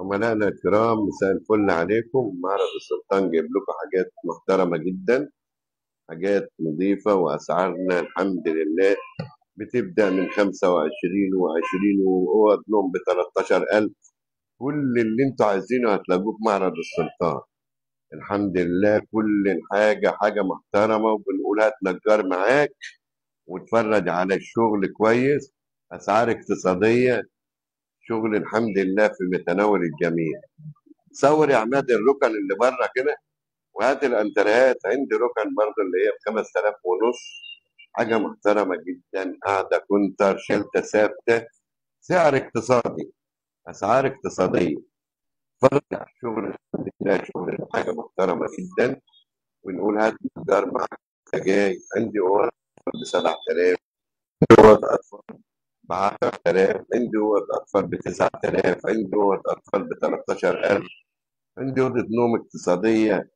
عملائنا الكرام، مساء الفل عليكم. معرض السلطان جايب لكم حاجات محترمة جدا، حاجات نظيفة، وأسعارنا الحمد لله بتبدأ من 25 و20 وأوض نوم ب 13000. كل اللي انتوا عايزينه هتلاقوه في معرض السلطان الحمد لله. كل الحاجة حاجة محترمة، وبنقول هات نجار معاك واتفرج على الشغل كويس، أسعار اقتصادية، شغل الحمد لله في متناول الجميع. صور يا عماد الركن اللي بره كده، وهات الانتريهات. عندي ركن برضه اللي هي ب 5000 ونص، حاجة محترمة جدا، قاعدة كونتر، شلتة ثابتة، سعر اقتصادي، أسعار اقتصادية. اتفرج على الشغل الحمد لله، شغل حاجة محترمة جدا. ونقول هات نجار معاك جاي. عندي أوض ب 7000، عندي أوض أطفال ب 10000، عندي أوض أطفال ب 9000، عندي أوض أطفال ب 13000، عندي أوضة نوم اقتصادية،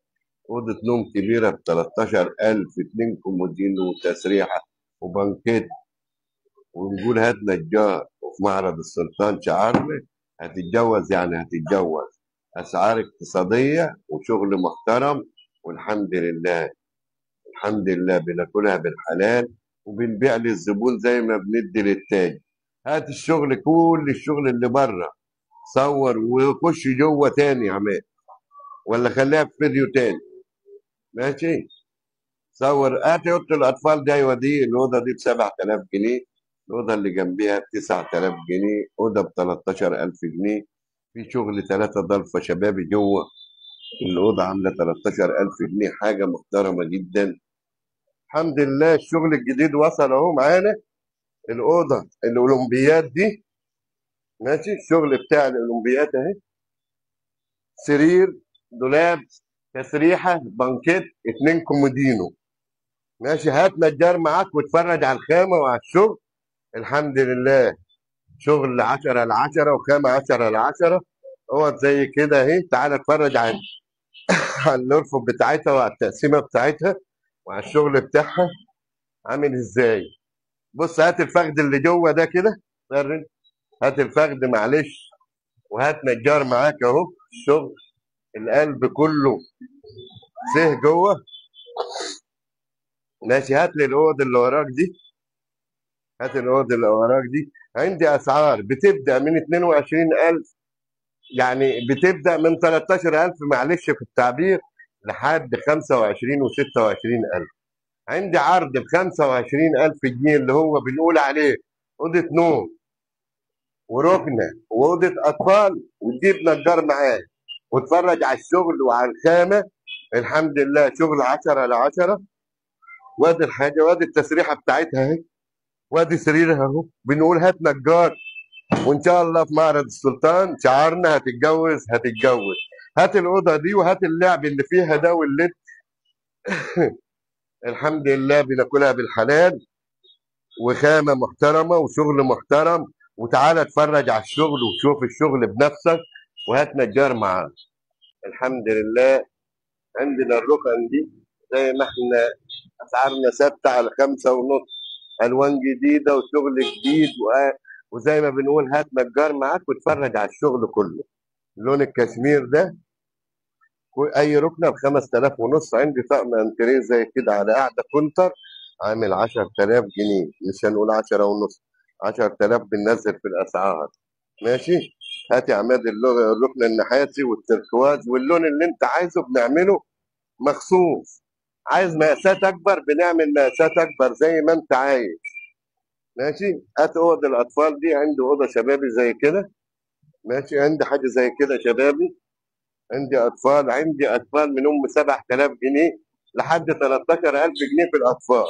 أوضة نوم كبيرة ب 13000، 2 كومودين وتسريحة وبنكيت. ونقول هات نجار. وفي معرض السلطان شعارنا هتتجوز يعني هتتجوز، أسعار اقتصادية وشغل محترم، والحمد لله الحمد لله بناكلها بالحلال وبنبيع للزبون زي ما بندي للتاجر. هات الشغل، كل الشغل اللي بره صور وخش جوه تاني يا عماد، ولا خليها في فيديو تاني. ماشي، صور. هات اوضة الاطفال دي، ايوه دي الاوضة دي ب 7000 جنيه، الاوضة اللي جنبيها ب 9000 جنيه، اوضة ب 13000 جنيه. في شغل 3 ضلفه شبابي جوه الاوضة عامله 13000 جنيه، حاجة محترمه جدا الحمد لله. الشغل الجديد وصل اهو معانا، الاوضة الاولمبياد دي. ماشي، الشغل بتاع الاولمبياد اهي، سرير، دولاب، تسريحه، بانكيت، 2 كومودينو. ماشي، هات نجار معاك واتفرج على الخامة وعلى الشغل الحمد لله. شغل 10 على 10 وخامه 10 على 10. اقعد زي كده اهي، تعالى اتفرج على الارفف بتاعتها وعلى التقسيمه بتاعتها وعلى الشغل بتاعها عامل ازاي. بص، هات الفخد اللي جوه ده كده، هات الفخد معلش، وهات نجار معاك اهو. الشغل القلب كله سه جوه. ماشي، هات لي الاوض اللي وراك دي، هات الاوض اللي وراك دي. عندي اسعار بتبدا من 22000، يعني بتبدا من 13000 معلش في التعبير، لحد 25 و26000. عندي عرض ب 25000 جنيه اللي هو بنقول عليه اوضة نوم وركنه واوضه اطفال، وتجيب نجار معاك واتفرج على الشغل وعلى الخامة الحمد لله. شغل 10 على 10. وادي الحاجة، وادي التسريحه بتاعتها اهي، وادي سريرها اهو. بنقول هات نجار، وان شاء الله في معرض السلطان شعارنا هتتجوز هتتجوز. هات الاوضة دي وهات اللعب اللي فيها ده واللي الحمد لله بناكلها بالحلال، وخامه محترمه وشغل محترم. وتعالى اتفرج على الشغل وشوف الشغل بنفسك، وهات نجار معاك الحمد لله. عندنا الركن دي زي ما احنا اسعارنا ثابتة على 5.5، الوان جديدة وشغل جديد، وزي ما بنقول هات نجار معاك واتفرج على الشغل كله. لون الكشمير ده اي ركنه ب 5500. عندي طقم انتريه زي كده على قاعدة كونتر عامل 10000 جنيه، مش هنقول 10.5، 10000 بننزل في الاسعار. ماشي، هات يا عماد الركن النحاسي والتركواز واللون اللي انت عايزه بنعمله مخصوص. عايز مقاسات اكبر بنعمل مقاسات اكبر زي ما انت عايز. ماشي، هات اوض الاطفال دي. عندي اوضة شبابي زي كده. ماشي، عندي حاجة زي كده شبابي. عندي اطفال، عندي اطفال من 7000 جنيه لحد 13000 جنيه في الاطفال.